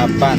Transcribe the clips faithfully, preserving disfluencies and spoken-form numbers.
Pan.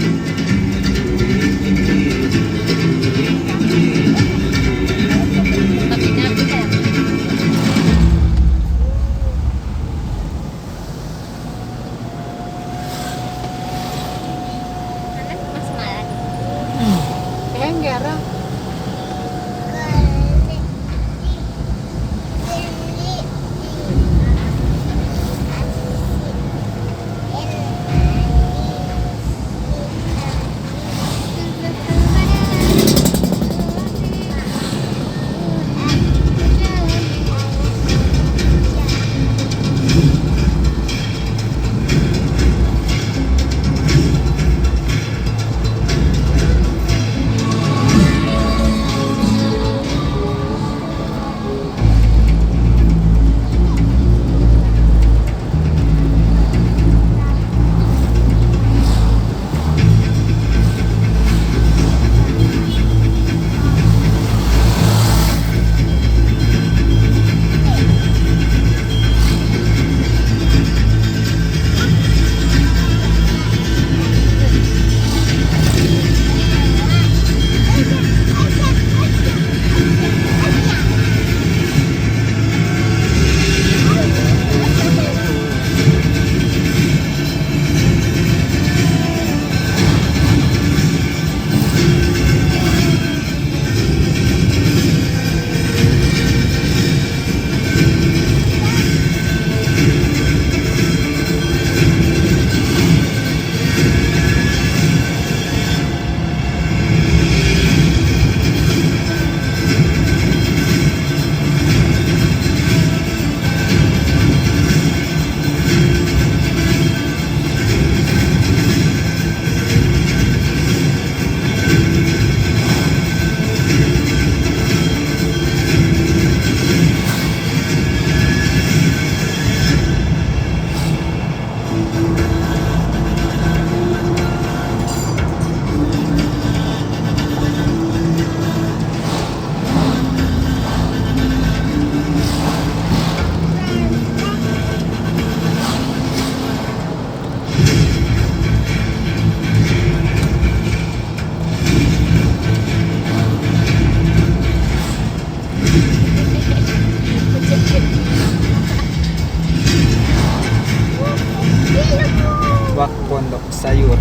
Wak Pondok Sayur.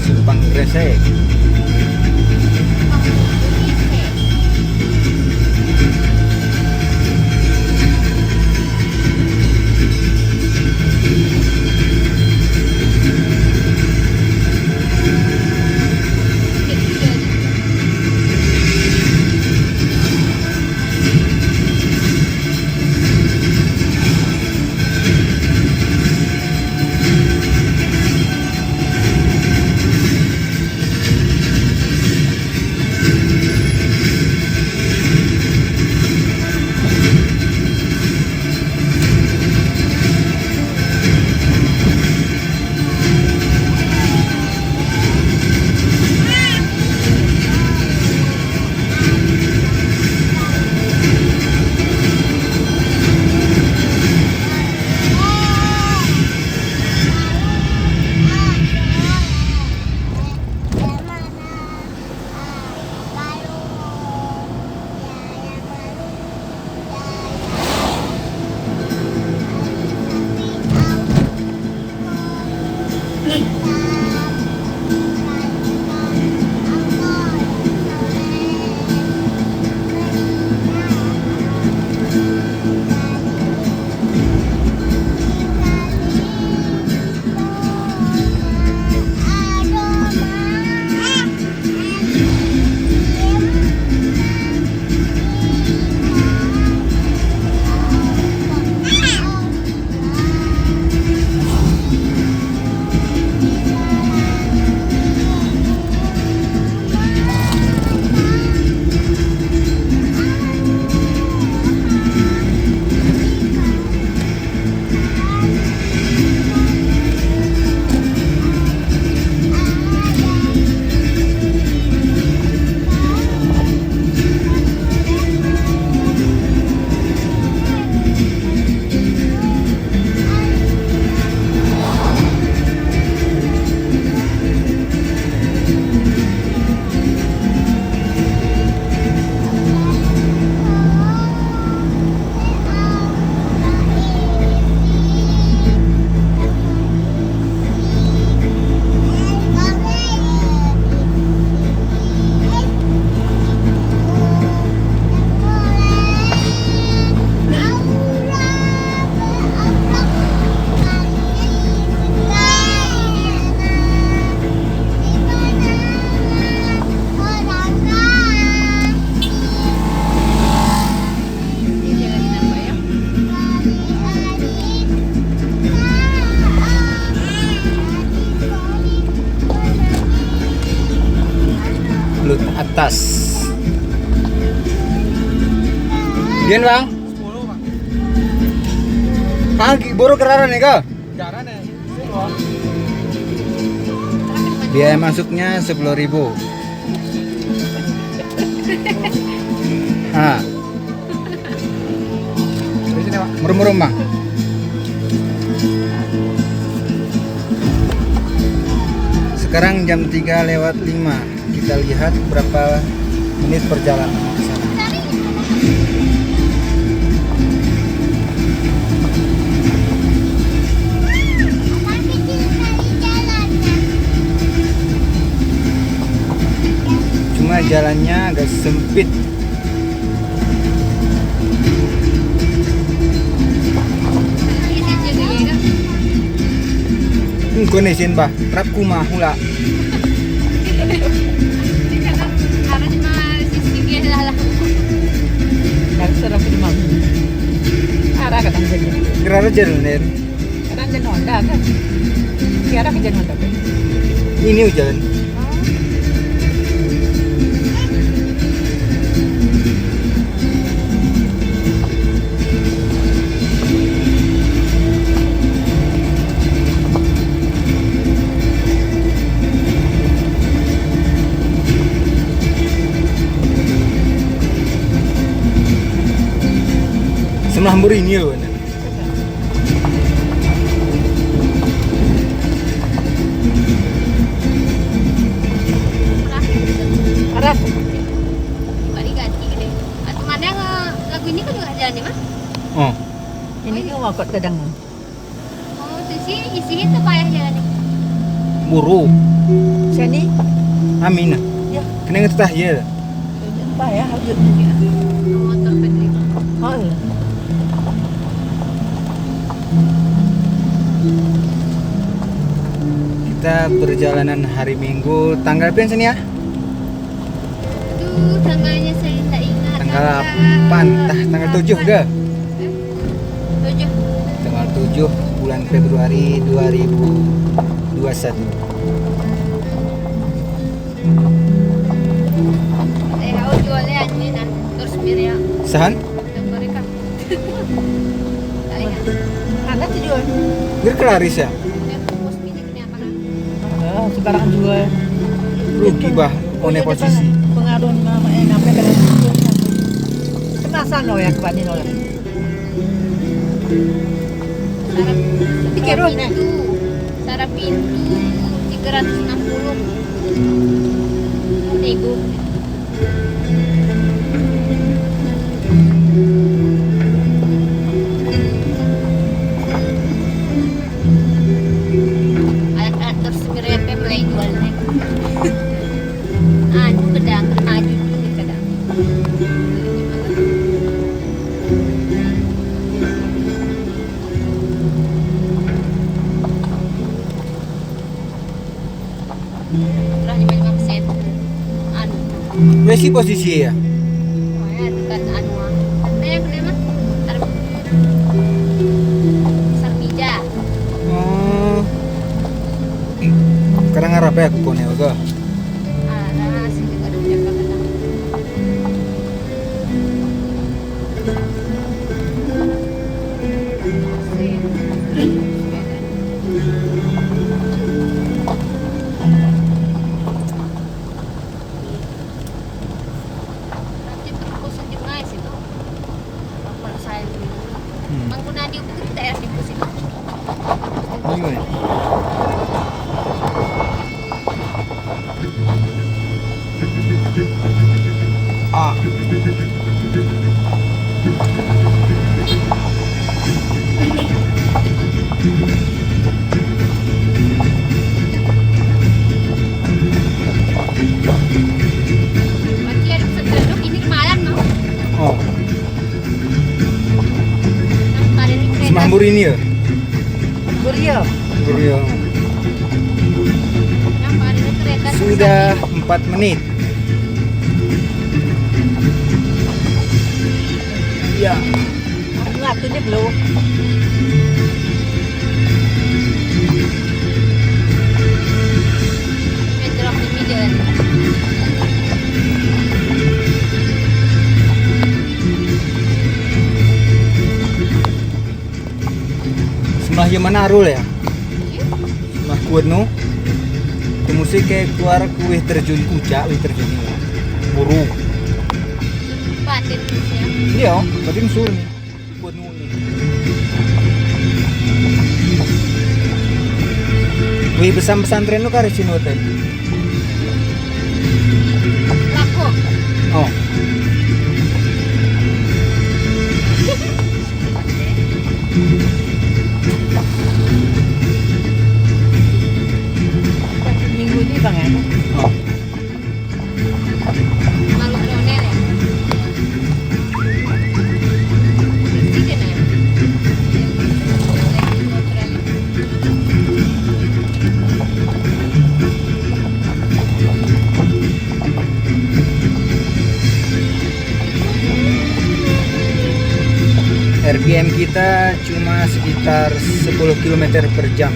Simpang Gresik. Tas. Biar, Bang? Sepuluh, Bang. Ah, gi-, boro geraran ya, Kak? Geraran ya. Biaya masuknya sepuluh ribu. Ah. Murum-murum, Bang. Sekarang jam tiga lewat lima. Kita lihat berapa menit perjalanan ke sana. Cuma jalannya agak sempit. Engko ne sin, Bah, trap kuma hula. Ara cuma sisi ge lalang. Ara serap di mam. Ara kadang jadi. Gerara jel nen. Kadang jadi Honda kan. Siara ke jadi Honda kan. Ini ujalan. Oh. Sebelah Mburini ya, Wan? Arah. Coba diganti gede. Atau mana yang, eh, lagu ini kan juga ada nih, Mas? Oh. Ini kan wakot kadang. Oh, terus isi itu payah jalan nih. Buru. Sini. Amin. Ya. Kena ngetah ya. Payah aja. Motor pedli. Oh, iya. Kita perjalanan hari Minggu, tanggal berapa sini ya? Aduh, tanggalnya saya nggak ingat. Tanggal delapan, tah, tanggal tujuh ke? Eh, tujuh. Tanggal tujuh bulan Februari dua ribu dua satu. Eh, aku jualnya aja nih, nah. Terus biar ya. Sahan? Yang mereka. Ada tujuan. Biar kelaris ya? Ah, sekarang juga. Rugi, Bah, one posisi. Pengaruh nama, eh, apa dengan itu? Kemasan lo ya, kebanding lo ya. Sarap, sarap pintu, sarap pintu tiga ratus enam puluh. Nego. Alat-alat terus ngerepe mulai jual nek. Anu, kedang, maju dulu nih, kedang. Terus lima lima persen. Anu. Wesi posisi ya? Oh, ya, dekat anu, ah. Apa yang kena, Mas? Sar-, Sarmija. Oh. Sekarang arah apa ya, Kone, oke? Ah, nah, sini dekat Jakarta. Hmm. Mangkunadi ubi kita ya, di musim. Ayo, eh. Ah. Berarti ada pesan terus, ini malam, no? Oh. Sembah Mburini ya? Mburini. Mburini. Sudah empat menit. Ya. Waktunya belum. Gimana Arul ya? Mas kuat nu. Tuh musti ke keluar ke wih terjun puncak, wih terjun ini. Buru. Batin terus ya. Iya, batin sur ni. Kuat nu ni. Wih, pesan-, pesantren nu kari sini hotel. Laku. Oh. Minggu ini, Bang, ya? Oh. Malu ronel, ya? Bersih kan, ya? R P M kita cuma sekitar sepuluh kilometer per jam.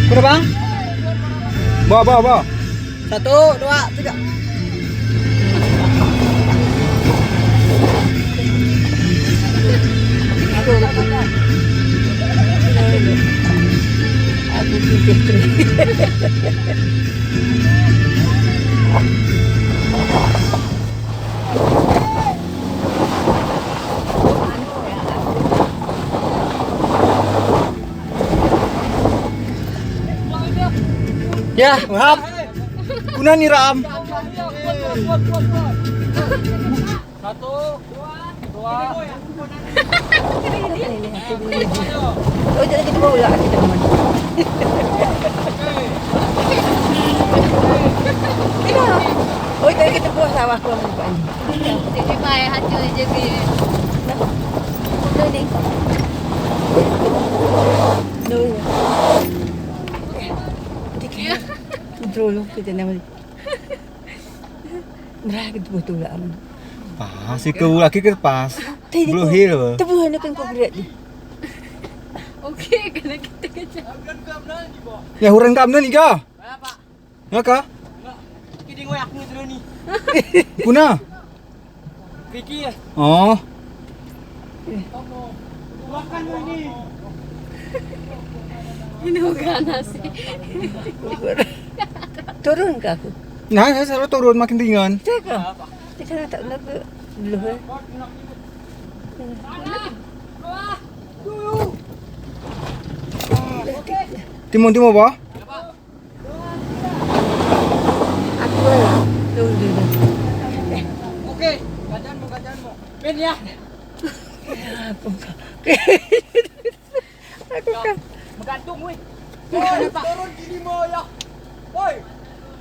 Kuda, Bang? Bawa, bawa, bawa. Satu, dua, tiga. Ya, maaf. Kuna niram. Satu, dua. Oh, jadi kita bawa lah kita teman. Iya. Oh, jadi kita bawa sawah ko. Jadi bae hati aja ke. Nah. Udah nih. Duh, ya. Dikit. Dulu kita namanya. Merah gitu betul lah. Pas, si ke laki ke pas. Blue Hill. Tebu na kan ko gerak di. Oke, kena kita kejar. Ya, huran kamna ni ga? Ngaka? Kiding way aku ngeterani. Kuna? Kiki ya? Oh. Ini bukan nasi. Turun ke aku? Nah, saya selalu turun makin ringan. Cek. Cek tak nak dulu. Timun, timun apa? Aku, eh, tuh, tuh, tuh. Oke, gantian mo, gantian mo. Pin ya. Aku ka. Aku ka. Menggantung, weh. Woi, turun gini mo ya. Woi.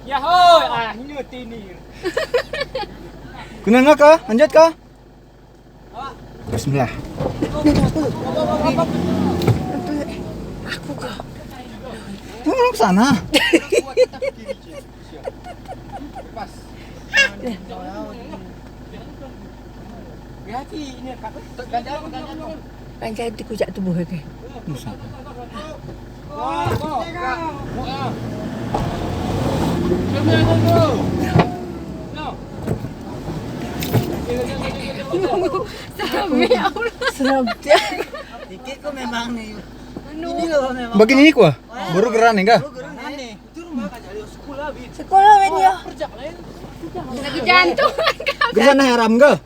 Ya, hoi, ah, ini tinir. Kenal nggak, Kak? Lanjut, Kak? Bismillah. Aku ka. Jangan ke sana. Kan jadi ku jak tubuh ke. Nusa. Seram, ya Allah. Seram, ya. Dikit ko memang ni. Ini lo memang. Bagian ini ko? Baru geran ni, enggak? Baru geran ni. Sekolah, Ben, ya. Sakit jantung. Geran na haram, enggak?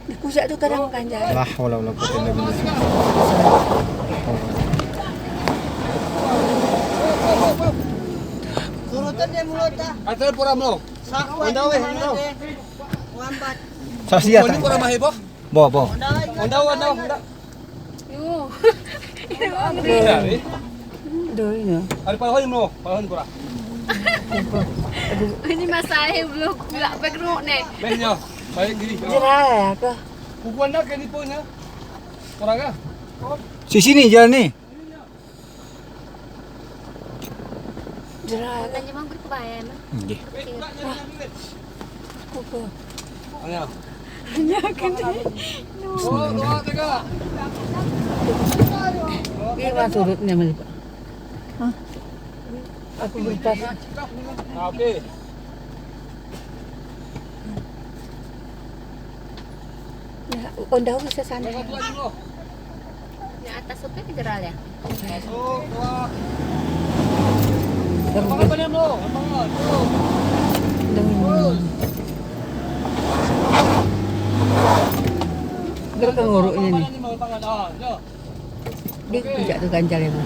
Di kusak tu kadang kan, jadi. La haula wala quwwata illa billah. Turutan dia mulut, ah. Asal pura mo. Saku. Onda, weh, onda. Lambat. Sasiya. Ini pura mah, bo? Bo, bo. Onda, onda, onda. Yo. Dari. Dari, ya. Ada palahon mo, palahon pura. Ini masalah belum, nggak bergerak nih. Ben, yo. Balik kiri. Jerak ya ka? Kukuan dah kani po nya. Orang ka? Sisi ni jalan ni. Jerak. Tanya mang beri kebaya emang. Nggih. Kuku. Ayo. Hanya kena. Bismillah. Ini mah surutnya, Meli, Pak. Hah? Aku lupa. Oke. Ya, ondaw bisa sana. Ini atas oke, Jeral ya? Masuk, keluar. Lapangan banyak, Bro. Lapangan. Terus. Terus. Gerak ke nguruknya nih. Lapangan ini, lapangan. Ah, ya. Di pijak tu ganjal ya, Bu.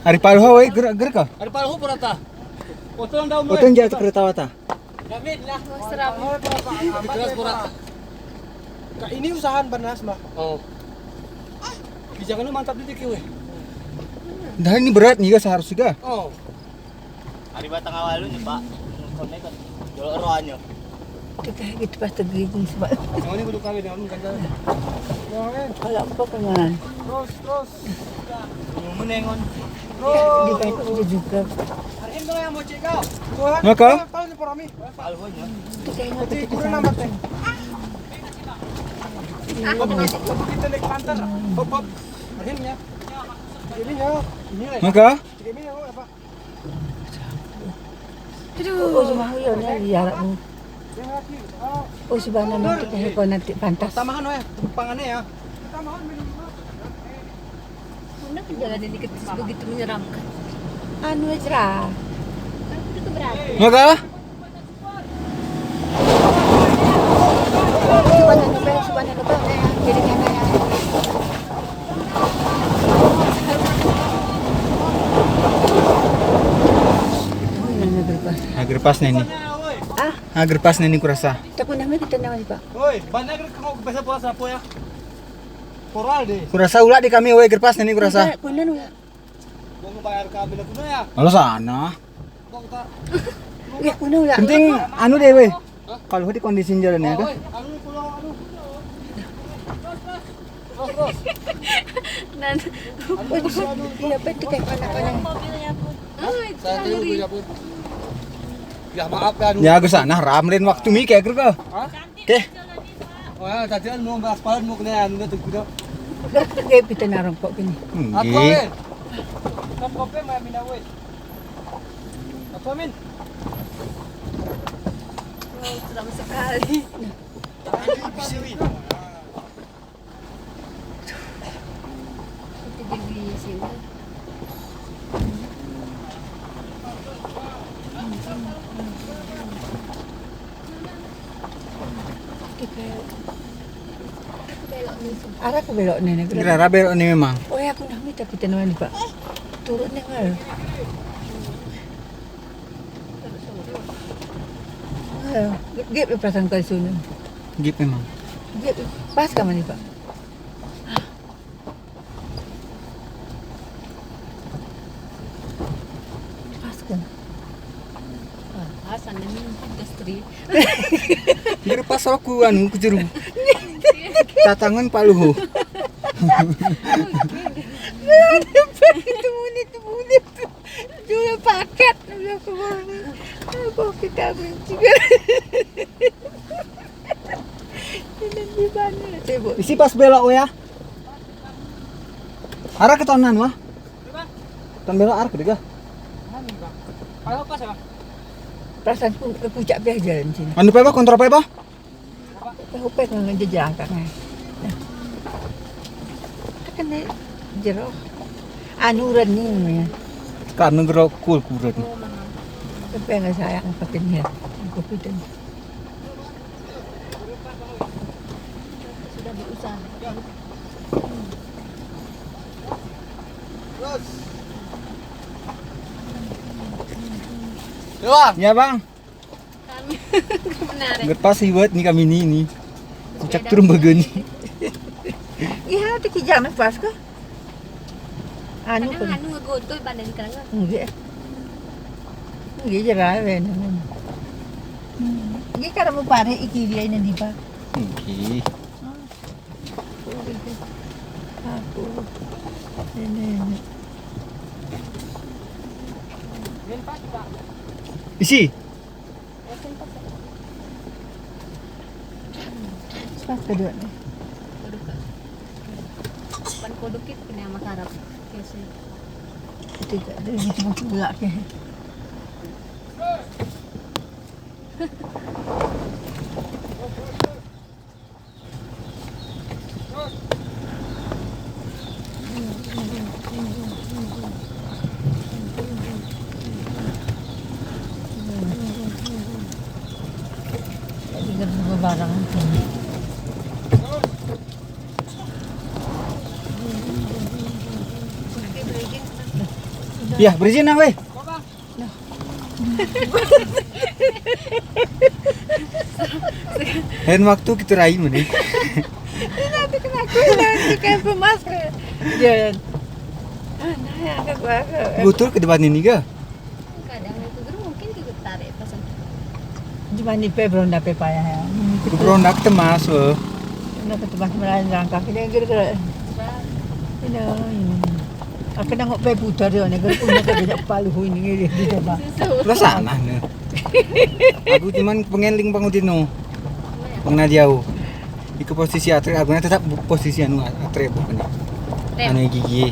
Ari paluha, woi, gerak, gerak ka? Ari paluha purata. Oton daw mo. Oton jatuh kereta wata. David lah. Seram. Keras pura. Ka ini usahan panas mah. Oh. Bijakan mantap di tiki woi. Dah ini berat nih, seharusnya. Oh. Ari batang awal lu nih, Pak. Konek kan. Jolo roanyo. Kita gitu pas tergigit, Pak. Yang ini kudu kawin, yang ini kan jalan. Kalau apa kemana? Terus, terus. Menengon. Terus. Di bengkok itu juga. Arhin tuh yang mau cek kau. Maka? Kalau ini porami. Kalau ini. Jadi, kurang amat, Teng. Apa, apa kita naik pantar? Hop, hop. Arhin ya. Ini ya. Ini lah. Maka? Ini ya, apa? Aduh. Oh, si Mahu ya, ini ya, Bu. Oh, si Bana nanti ke heko nanti pantas. Tamahan, weh, tumpangannya ya. Mana ke jalan ini ketis begitu menyeramkan? Anu, Ezra. Kan udah keberatan. Maka? Subhanallah, subhanallah, ya. Jadi ngana ya. Oh, ini gerpas. Ah, gerpas ne ini. Ah? Ah, gerpas ne ini kurasa. Takun nami kita nami, Pak. Oi, banyak ke mau ke pasar puasa apa ya? Koral deh. Kurasa ula di kami, oi, gerpas ne ini kurasa. Enggak, kunan ula. Mau bayar ke Abel kuno ya? Kalau sana. Iya, kuno ya. Penting anu deh, weh. Kalau di kondisi jalan ya, kan? Nan. Iya, betul kayak anak-anak. Mobilnya pun. Oh, itu ngeri. Ya, maaf ya, anu. Ya, ke sana, ramlin waktu mi kayak gitu. Hah? Oke. Oh, ya, tadi kan mau bahas palan mau kena anu tuh, gitu. Kayak kita narang kok gini. Apa, Min? Kan kopi main minawet. Apa, Min? Wow, seram sekali. Itu jadi sini. Ara ke belok ne, ne. Ara belok ne memang. Oh ya, aku nah mita kita naman, Pak. Turun ne ngal. Eh, gip perasaan kali sunu. Gip memang. Gip pas ka mani, Pak. Pas ka. Ah, sana ni industri. Gere pas aku anu kejuru. Tatangan paluho. Itu munit, itu munit. Dulu paket, dulu aku mau. Aku kita benci. Ini di mana? Sibuk. Isi pas belok ya. Arah ke tonan, wah. Tonan belok arah ke dega. Kalau pas ya, Bang. Perasaanku, kucak peh jalan sini. Anu peh, Bah, kontra peh, Bah? Peh, peh, ngejejang kan. Nah. Kan ini jero. Anu reni. Kan negro kul kuren. Peh, nggak sayang pakai ni. Kopi dan. Sudah berusaha. Ya, Bang. Kami. Benar, ya? Lepas iwet ni kami ni, ni. Kucak turun bagan ni. Iya, ti kijang na pas ko. Anu, kadang anu ngegotoy badan kerang. Nggih. Nggih, jera, ben. Nggih, kara mu pare iki dia ini di pa. Nggih. Aku. Ini, ini. Isi. Pas kedua ni. Pan kodok itu kena makarap. Oke, sih. Itu tak ada, itu mungkin pula ke. Iya, berizin na, weh. Lain waktu kita rai mene. Ini nanti kena aku, nanti kayak pemasker. Jangan. Ah, nah, ya, aku, aku. Betul ke depan ini, ga? Kadang itu guru mungkin juga tarik pesan. Cuma ni pe beronda pe payah ya. Beronda ke temas, weh. Beronda ke temas melayan langkah. Ini guru-guru. Ini, ini. Aku nangok pe putar dia, ini guru punya ke banyak palu ini, ini, ini, coba. Susu. Perasaan, nah, nih. Aku cuman pengen ling pangudin, no. Pangna diau. Iko posisi atre, aku na tetap posisi anu atre, bukan. Rem. Anu gigi.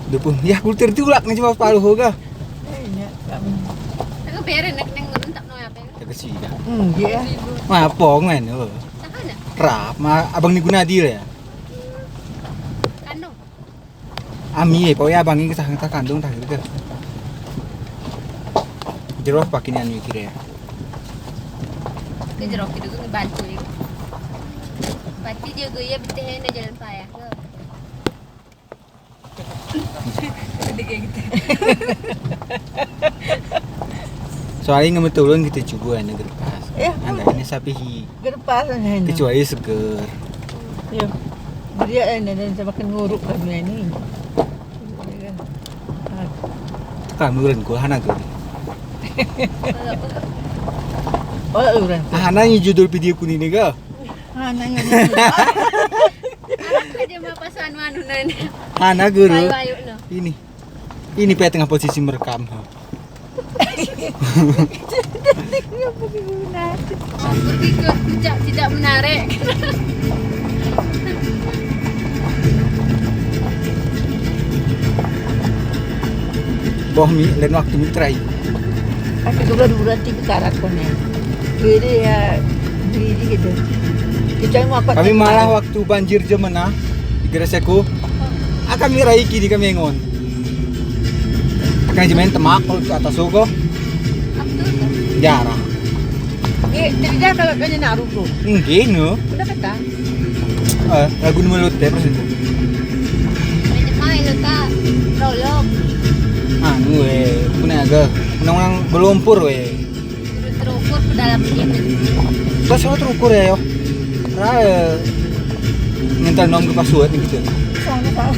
Dupun, ya, kultur tulak nih cuma palu hoga. Aku beren, nak neng ngerun tak no apa. Ya, ke sida. Hmm, iya. Mapong, men, oh. Sana? Rap, ma, abang ni guna adil ya. Kandung. Ami, eh, pokoknya abang ini kesah, kesah kandung, tah gitu. Jero pakin ani kira ya. Ke jero kita tuh bantu ya. Berarti jago ya, betah na jalan payah. Soalnya ngemetulun kita coba, ane gerpas. Iya. Anda ini sapi hi. Gerpas, ane. Kecuali seger. Iya. Jadi, eh, ane, ane, samakin nguruk kan ini. Kan uran ko, hana ko. Oh, uran. Hana ini judul video ku ini, ga? Hana ini. Anak aja mah pas anu-anu nanya. Hana, guru. Ayo, ayo, no. Ini. Ini pe tengah posisi merekam. Berpikir tidak, tidak menarik. Boh mi, lain waktu mi try. Kasi gula dura ti karat ko ne. Beri ya, beri gitu. Kita mau apa? Kami malah waktu banjir jemena, di Gresik ko. Ah, kami raiki di kami engon. Akan jemen temak kalau ke atas ko. Jara. Eh, tidak kalau kanya naruh ko. Mungkin, no. Udah kata. Eh, lagu ni melut deh, persen. Main main lo, Kak. Prolog. Anu, eh, punya agak. Nang-nang belumpur, weh. Terukur ke dalam ini. Pas terukur ya, yo. Ra, eh, ngental nom ke pasuat ni gitu. Sana, sana.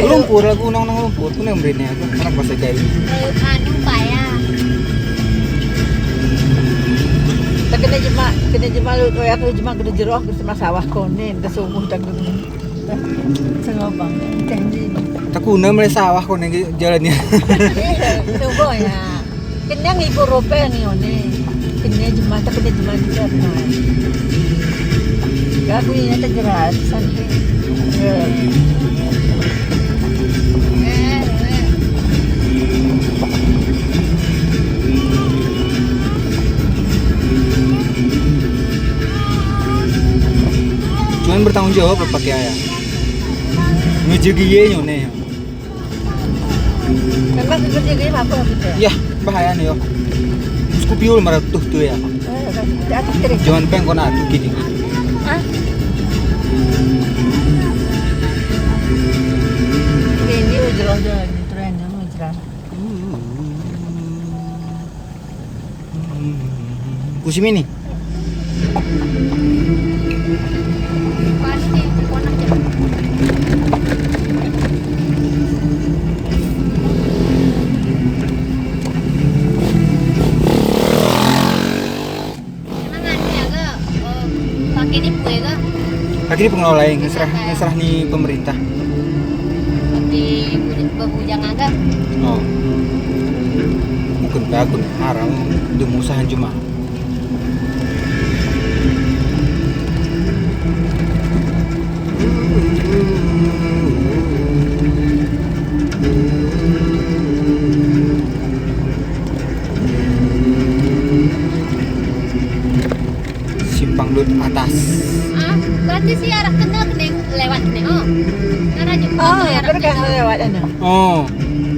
Lumpur, aku nang-nang lumpur, aku nang beri ni aku. Anak bahasa Jawa. Anu, paya. Tak kena jema, kena jema lu, aku jema kena jeroh, kena sawah konen, kena sungguh tak kena. Sengobang, janji. Takuna mele sawah konen jalannya. Iya, sungguh ya. Kena ngibur rope ni one. Kena jema, tak kena jema di sana. Aku ini tak jelas, santai. Cuman bertanggung jawab apa kaya ya? Ngejegi ye nyone. Memang ngejegi apa gitu? Ya, bahaya ne yo. Scorpio lima ratus tuh ya. Jangan peng kona tuh gini. Hah? Ini udah, udah, ini tren, ini tren. Ku simi ni. Emang anu ya, Kak? Eh, pake ni pue, Kak? Pake ni pengelola, ngeserah, ngeserah ni pemerintah. Di bujang aga. Oh. Mungkin bagus, haram, dumusahan cuma. Simpang Laut Atas. Ah, berarti si arah kena, kena lewat kena, oh. Arah Jepang. Ah, lewat kena. Lewat sana. Oh.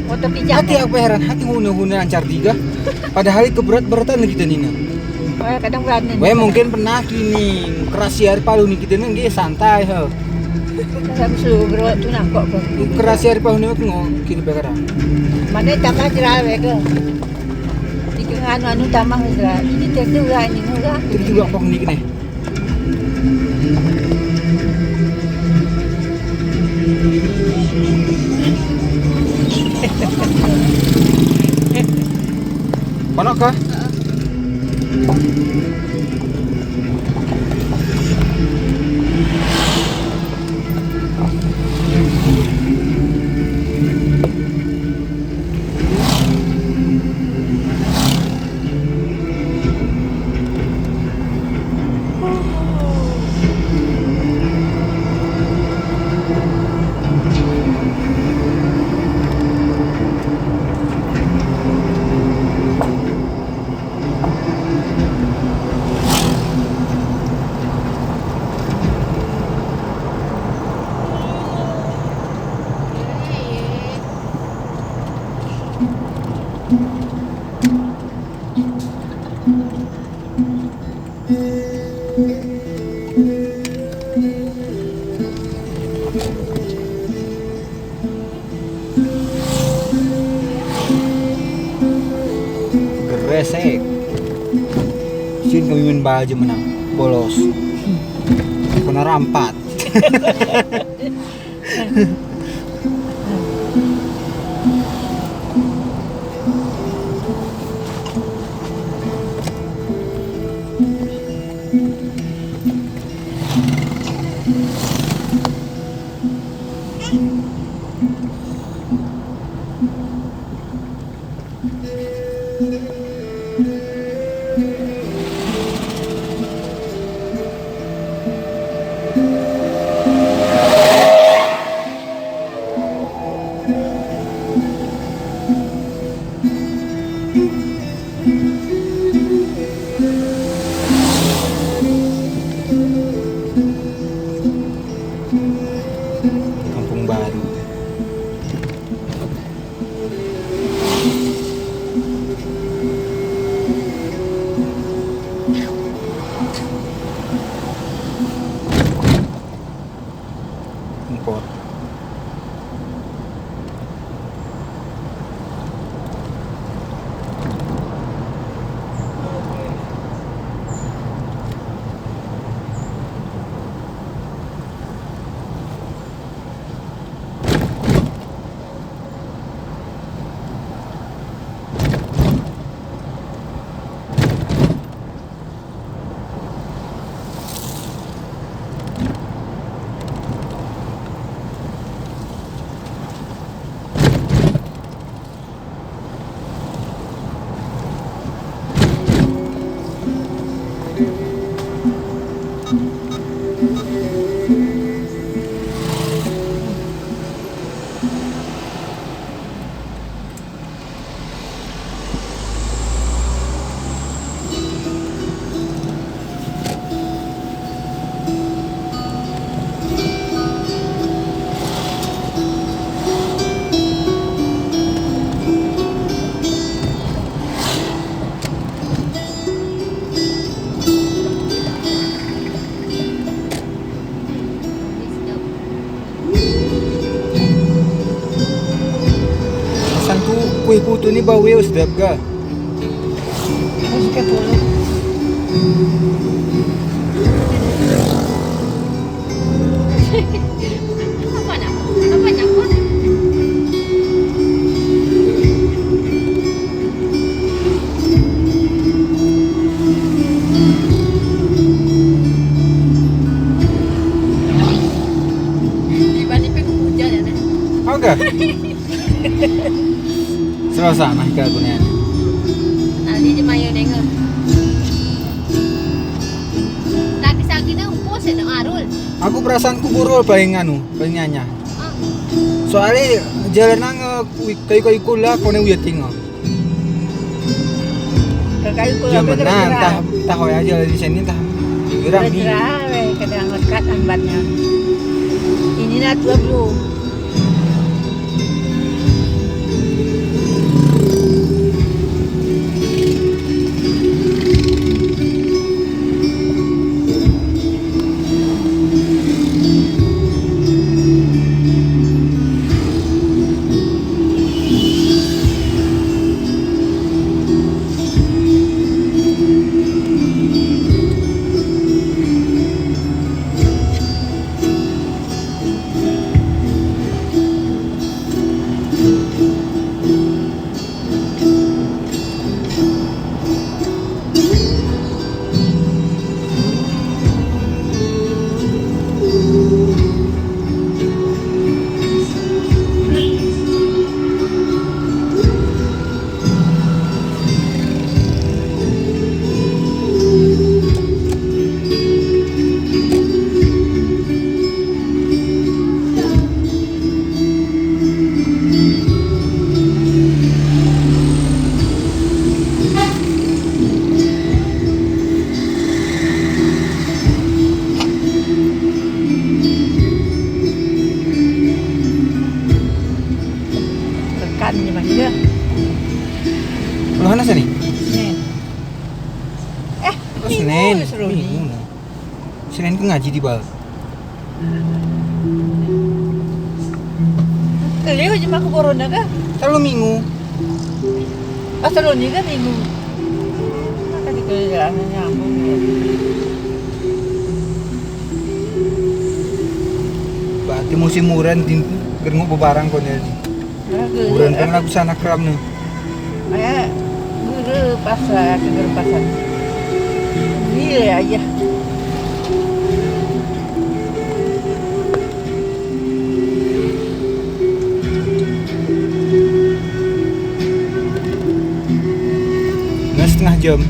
Motor pijak. Hati aku heran, hati huna-huna ancar tiga. Padahal keberat-beratan lagi tadi, nah. Oh, ya, kadang berani. Weh, mungkin pernah kini, kerasi ari palu ni kita nengge santai, ha. Kerasi ari palu ni ngo kini pekara. Mana tambah jerawek ke? Tiga anu, anu tambah jerawek. Ini terdu lah, ini murah. Terdu lah, pok ni kene. Panak kah? Geresek. Sin kami min baju menang. Bolos. Kena rampat. Kampung Baru. Uy, kutu ni bau ya, sedap ga. Masih ke polo. Apa nak? Apa nak? Dibanding penghujan ya, nah. Oke. Serasa nah ika aku nanya. Tadi di mayo nengok. Tapi sakitnya upo sih, no, Arul. Aku perasaanku burul paling anu, paling nyanya. Ah. Soalnya jalan nang, eh, kayu-kayu kula, kone uya tinga. Kayu kula. Jaman nang, tah, tah hoya jalan di sini, tah. Gerami. Gerami, kadang lekat ambatnya. Ini na dua puluh. Rekan ni, Mas, ya. Lu mana sini? Senen. Eh, oh, Senen. Minggu, Senen. Minggu, nah. Senen ke ngaji di bal. Keliu aja maka corona ka? Telu minggu. Pas telu ni ka minggu. Maka di keliu jalan nyambung. Berarti musim uran di gerenguk bebarang kone di. Uran kan lagu sana keram ne. Aya, guru pasar, guru pasar. Ini ya, ya. Nggak setengah jam.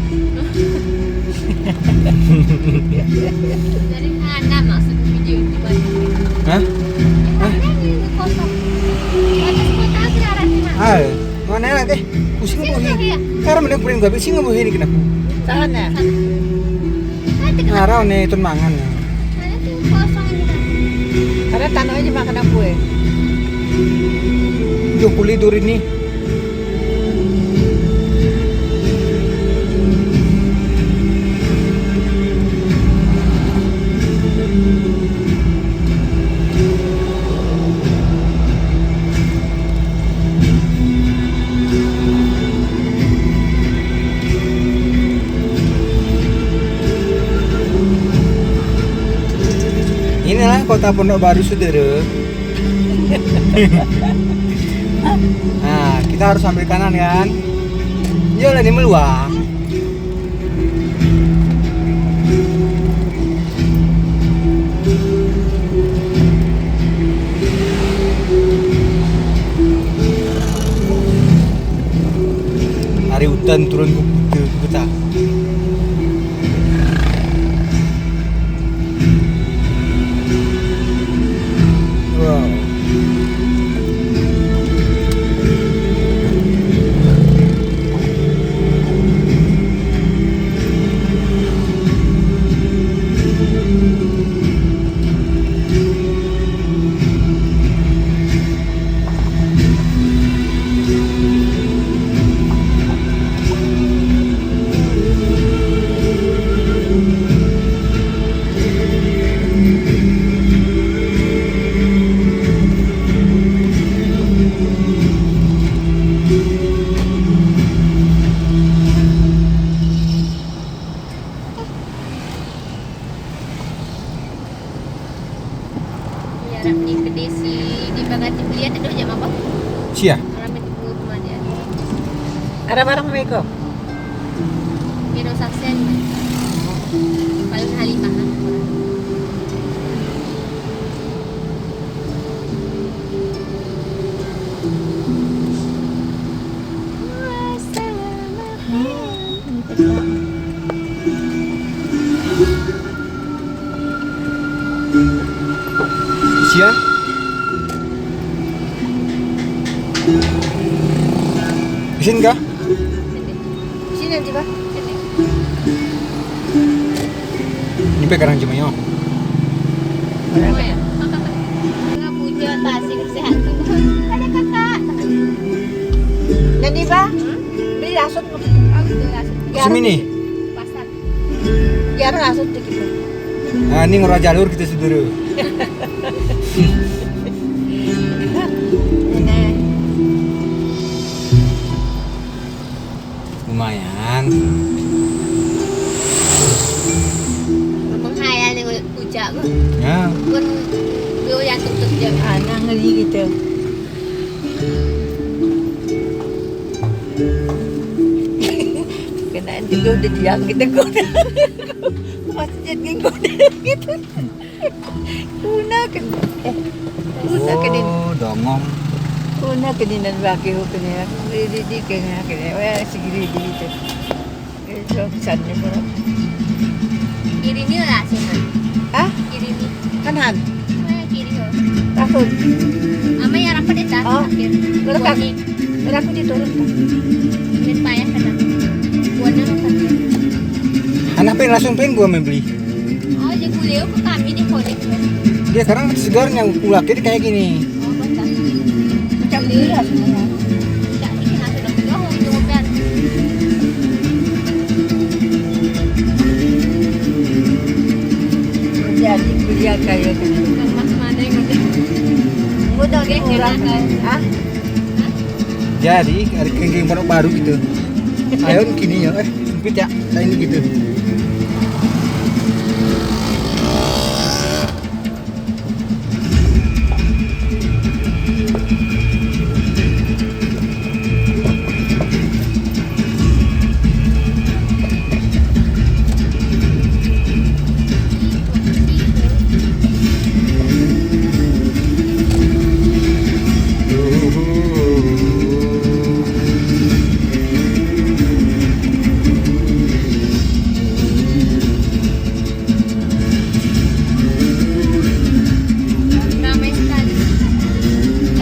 Jadi, mana maksud video itu, Bang? Hah? Hah? Ini kosong. Ada kota sih arahnya, Mas. Ah, mana lagi? Pusing bohi. Pusing bohi, ya? Karena mending pusing bohi, pusing bohi ini kenapa? Sana. Sana. Nanti kenapa? Ngarau nih, tun mangan. Sana tuh kosong ini, Bang. Karena tanahnya makan apa, ya? Jok kuli duri nih. Inilah kota Pondok Baru, saudara. Nah, kita harus ambil kanan, kan? Iya lah, ini meluang. Hari utan turun ke, ke, ke peta. Wow. Dia teduh jam apa? Sia. Orang itu dulu kemana dia? Ada barang mereka. Kira saksian. Paling Halimah. Sia? Isin ka? Sini aja, Pak. Sini. Ini pe karang cuma yo. Puja tasik sehat. Ada kakak. Nani, Pak? Beli lasut. Semini? Pasar. Biar lasut tuh gitu. Ah, ini ngora jalur kita, saudara. Ini. Lumayan. Menghayal nih, Ucak, kok. Ya. Pun, beliau yang tutup dia. Anak ngeri gitu. Kenaan juga udah diang gitu, kok. Masih jadi gitu. Kuna kena, eh, kuna kena. Oh, dongong. Kuna kena nan baki ho kena. Di, di, di, kena, kena. Wah, sigiri di itu. Eh, so, pesannya, bro. Kiri ini lah, sini. Hah? Kiri ini. Kanan. Oh, ya, kiri ho. Takut. Ama ya rapat deh, tak? Oh. Akhir. Lekat. Buahnya. Raku di turun, Pak. Ini payah kena. Buahnya makan. Anak pen langsung pen gua membeli. Oh, jadi beliau ke kami di kolek, ya. Dia sekarang segarnya, kulaknya kayak gini. Oh, betul. Macam beliau semua. Tidak, ini nasi udah penuh, udah ngopian. Jadi beliau kayak gini. Mas mana yang udah? Udah, oke, orang, kan? Ah? Jadi, ada kengkeng pondok baru gitu. Ayo, kini ya, eh, sempit ya, nah, ini gitu. Ramai sekali.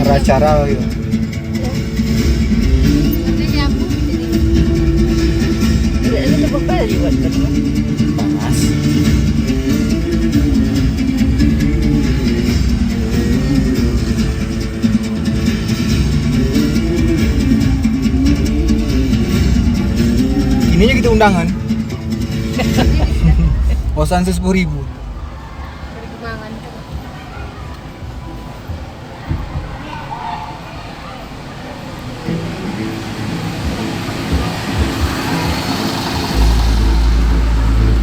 Ada acara lagi. Panas. Ini aja kita undangan. Osan sepuluh ribu.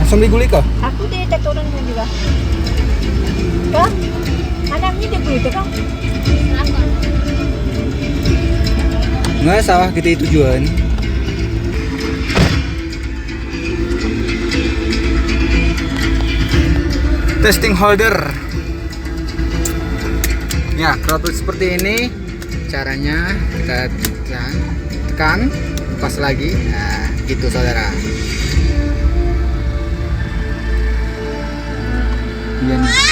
Langsung beli gulai kah? Aku di turun juga. Kah? Mana ini di gulai itu, Kang? Nggak salah kita itu tujuan. Testing holder. Ya, kalau seperti ini caranya, kita tekan, tekan, lepas lagi. Nah, gitu, saudara. Iya, nih.